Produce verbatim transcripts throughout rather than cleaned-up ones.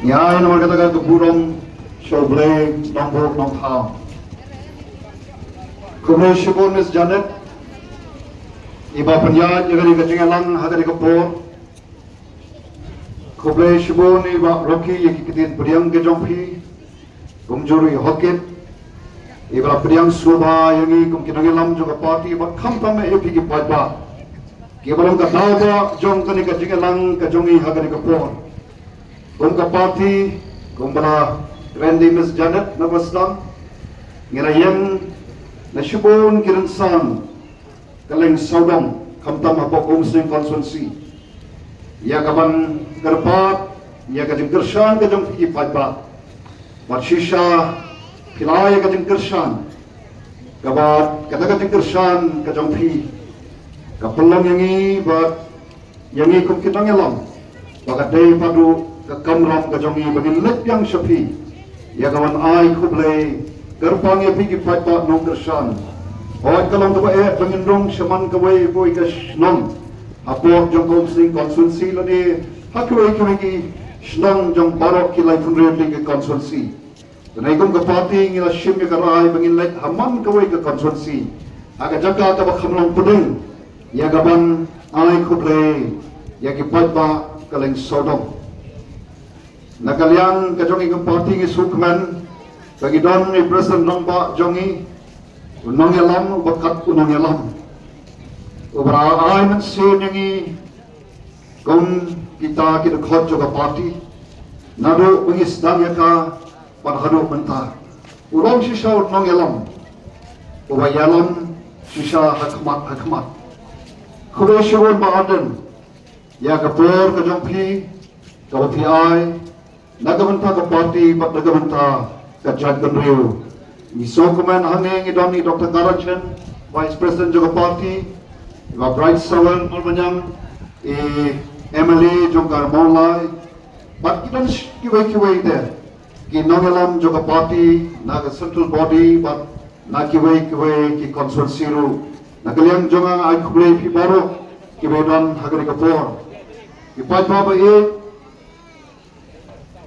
Ïa, namar kata ka burom sha U Blei Nongbuh Nongthaw. Khublei shibun Miss Janet, iba pynïaid ïa kane ka jingïalang ha kane ka por. Khublei shibun i Bah Rocky ïa ki ktien pdiang ka jong phi. Kumjuh ruh i Hokit, iba la pdiang sngewbha ïa ngi kum ki nongïalam jong ka party bad khamtam ïa phi ki paidbah kiba long ka daw ba jong kane ka jingïalang ka jong ngi ha kane ka por. Kum ka party, kumba la kren da i Miss Janet na ba sdang, ngi la ïeng na shibun ki rynsan kylleng sawdong, khamtam hapoh ka Umsning constituency, ïa kaban kyrpad ïa ka jingkyrshan ka jong phi ki paidbah. Bad shisha phi la ai ïa ka jingkyrshan, kaba kata ka jingkyrshan ka jong phi ka pynlong ïa ngi bad ïa ngi kum ki nongïalam ba ka dei pat ruh ka kamram ka jong ngi ba ngin leit biang sha phi ïa kaban ai khublei kyrpang ïa phi ki paidbah nongkyrshan. Hooid, ka long kaba eh ba ngin rung sha man kawei kawei ka shnong hapoh jong ka Umsning constituency lane ha kawei kawei ki shnong jong baroh ki laiphew hynriew tylli ki constituency. Te ngi kum ka party ngi la shim ïa ka rai ba ngin leit ha man kawei ka constituency ha ka jaka kaba kham long pdeng ïa kaban ai khublei ïa ki paidbah kylleng sawdong. Na ka liang ka jong ngi ka party ngi sngewkmen ba ngi don i President Rangbah jong ngi, u nongïalam uba kat u nongïalam, uba la ai mynsiem ïa ngi kum kita ki dkhot jong ka party naduh ba ngi sdang ïa ka bad haduh mynta. U long shisha u nongïalam uba ïalam shisha ha khmat ha khmat. Khublei shibun Bah Ardent ïa ka por ka jong phi kaba phi ai na ka bynta ka party bad na ka bynta ka jaitbynriew. Ngi sngewkmen hangne ngi don i Doctor Karan Shen, Vice President jong ka party, i Bah Bright Sawel Mawlmaniang, i M L A jong ka Mawlai, bad ki don kiwei kiwei de ki nongïalam jong ka party na ka central body bad na kiwei kiwei ki constituency ruh. Na ka liang jong nga ai khublei phi baroh kiba don ha kane ka por. Ki paidbah ba ïeit,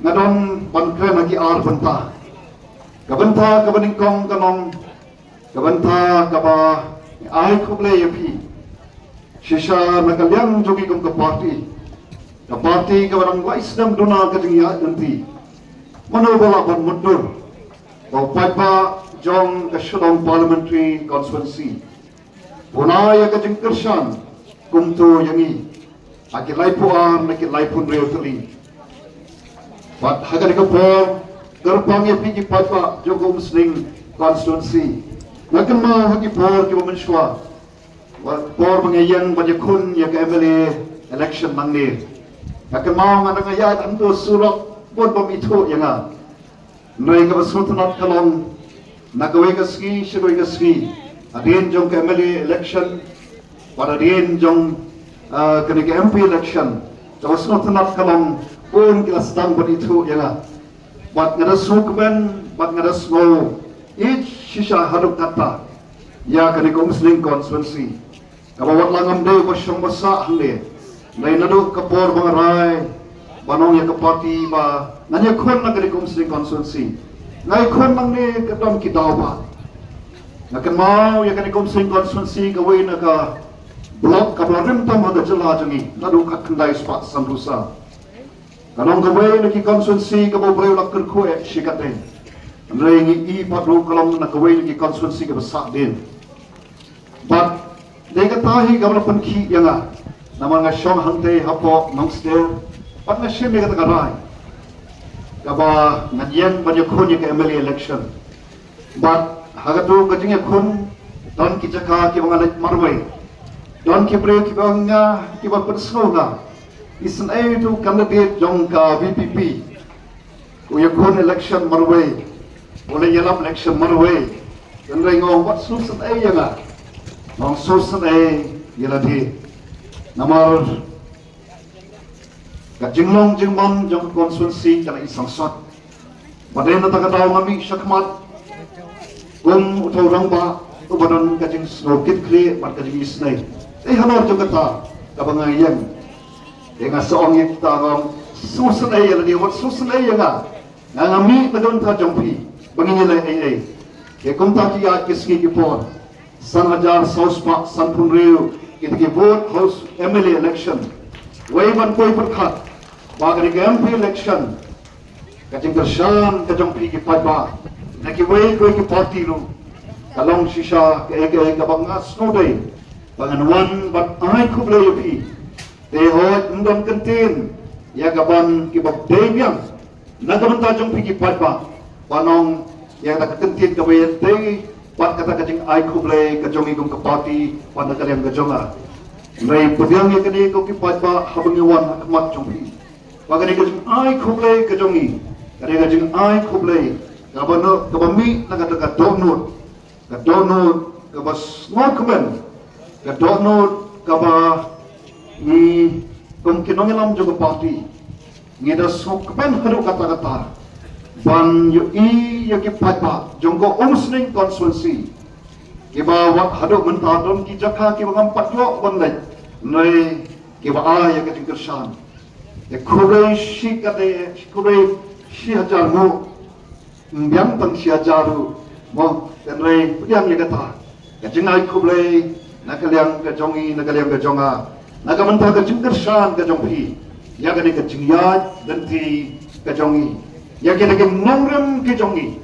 nga don ban kren ha ki ar bynta. Ka bynta kaba nyngkong ka long ka bynta kaba ai khublei ïa phi shisha na ka liang jong ngi kum ka party. Ka party kaba dang lai snem duna ka jingïaid lynti. Mano ba lah ban mutdur ba u paidbah jong ka Shillong Parliamentary Constituency u la ai ïa ka jingkyrshan kumto ïa ngi ha ki laiphew ar na ki laiphew hynriew tylli. Bad ha kane ka por kyrpang ïa phi ki paidbah jong ka Umsning constituency, nga kynmaw ha ki por kiba mynshuwa, por ba nga ïeng ban ïakhun ïa ka M L A election nangne, nga kynmaw nga dang ïaid hangto surok bun bym ithuh ïa nga. Hynrei kaba sngewtynnat ka long na kawei ka sngi sha kawei ka sngi, hadien jong ka M L A election bad hadien jong, ah, kane ka M P election, kaba sngewtynnat ka long bun ki la sdang ban ithuh ïa nga. Bad nga da sngewkmen bad nga da sngew ïeit shisha haduh katta ïa kane ka Umsning constituency. Kaba wat la ngam dei ba shong ba sah hangne, hynrei naduh ka por ba nga rai ban ong ïa ka party ba ngan ïakhun na kane ka Umsning constituency, nga ïakhun nangne ka don ki daw ba nga kynmaw ïa kane ka Umsning constituency kawei na ka block kaba la rim tam ha ka jylla jong ngi naduh khatkhyndai spah sanphew saw. Ka long kawei na ki constituency kaba u briew la kyrkhu eh shikatdei. Hynrei ngi i pat ruh ka long na kawei na ki constituency kaba sahdien. Bad dei kata hi kaba la pynkhih ïa nga namar nga shong hangtei hapoh Nongster bad nga shim ïa kata ka rai kaba ngan ïeng ban ïakhun ïa ka M L A election. Bad ha kato ka jingïakhun don ki jaka kiba nga leit marwei. Don ki briew kiba ong ïa nga, kiba pynsngew ïa nga, isynei uto u candidate jong ka V P P u ïakhun election marwei, u la ïalam election marwei. Hynrei nga ong wat sngewsynei ïa nga, nga ong sngewsynei ïa lade. Namar ka jinglong jingman jong ka constituency ka la i sangsot. Bad dei na kata ka daw nga mih shakhmat kum uto u rangbah uba don ka jingsngew kitkhlieh bad ka jingisynei. Dei halor jong kata kaba nga ïeng. Dei nga sa ong ïa kita, nga ong Sngewsynei ïa lade, wat sngewsynei ïa nga. Nga nga mih na ka bynta jong phi ba ngin ïaleh ei ei. Te kumta ki ïaid ki sngi ki por, san hajar saw spah sanphew hynriew kita ki vote House M L A election. Wei ban poi pyrkhat ba kane ka M P election, ka jingkyrshan ka jong phi ki paidbah na kiwei kiwei ki party ruh ka long shisha kaei kaei kaba nga sngewdei ba ngan wan ban ai khublei ïa phi. Te hooid, ym don kyntien ïa ka ban kiba dei biang na ka bynta jong phi ki paidbah, ban ong ïa kata ka kyntien kaba ïadei bad kata ka jingai khublei ka jong i kum ka party bad na ka liang ka jong nga. Hynrei pdiang ïa kane ko ki paidbah, haba ngi wan ha khmat jong phi, ba kane ka jingai khublei ka jong i, kane ka jingai khublei kaba no, kaba mih na kata ka dohnud, ka dohnud kaba sngewkmen, ka dohnud kaba ngi kum ki nongïalam jong ka party ngi da sngewkmen haduh katta katta ban ïohi ïa ki paidbah jong ka Umsning constituency, kiba wat haduh mynta don ki jaka kiba ngam pat ïoh ban leit, hynrei kiba ai ïa ka jingkyrshan. Te khublei shi kane, khublei shi hajar nguh, ym biang tang shi hajar ruh, mo, hynrei pdiang ïa kata ka jingai khublei na ka liang ka jong i, na ka liang ka jong nga, na ka bynta ka jingkyrshan ka jong phi ïa kane ka jingïaid lynti ka jong i, ïa kine ki nongrim ki jong i,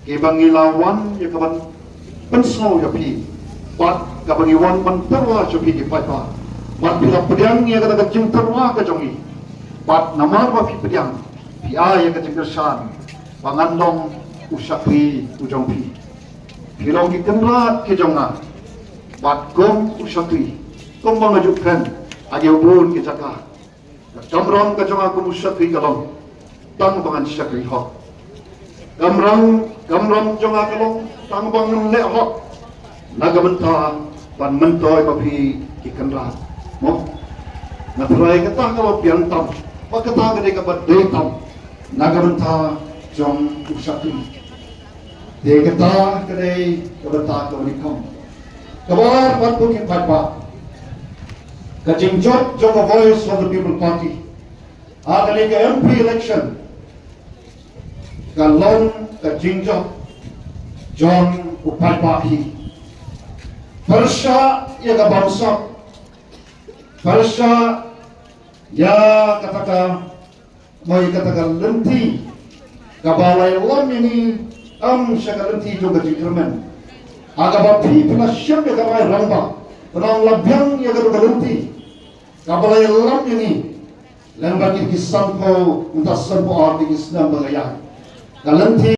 kiba ngi la wan ïa ka ban pynsngew ïa phi, bad kaba ngi wan ban tyrwa sha phi ki paidbah, bad phi la pdiang ïa kata ka jingtyrwa ka jong i, bad namar ba phi pdiang, phi ai ïa ka jingkyrshan ba ngan long u shakri u jong phi. Phi long ki kynrad ki jong nga, bad kum u shakri, kumba nga ju kren ha kiba bun ki jaka, ka kamram ka jong nga kum u shakri ka long tang ba ngan shakri hok. Kamram, kamram jong nga ka long tang ba ngan leh hok na ka bynta ban myntoi ma phi ki kynrad. Mo, nga tharai kata kaba biang tam, ba kata ka dei kaba dei tam na ka bynta jong u shakri. Te kata ka dei ka bynta kaba nyngkong. Kaba ar, bad ko ki paidbah, ka jingjop jong ka Voice of the People Party ha kane ka M P election ka long ka jingjop jong u paidbah hi. Pyrshah ïa ka bamsap, pyrshah ïa kata ka, mo, ïa kata ka lynti kaba la ïalam ïa ngi, ym sha ka lynti jong ka jingkyrmen. Ha kaba phi, phi la shim ïa ka rai rangbah, pynlong la biang ïa kata ka lynti kaba la ïalam ïa ngi lyngba kine ki sanphew, mynta sanphew ar tylli ki snem ba la ïaid. Ka lynti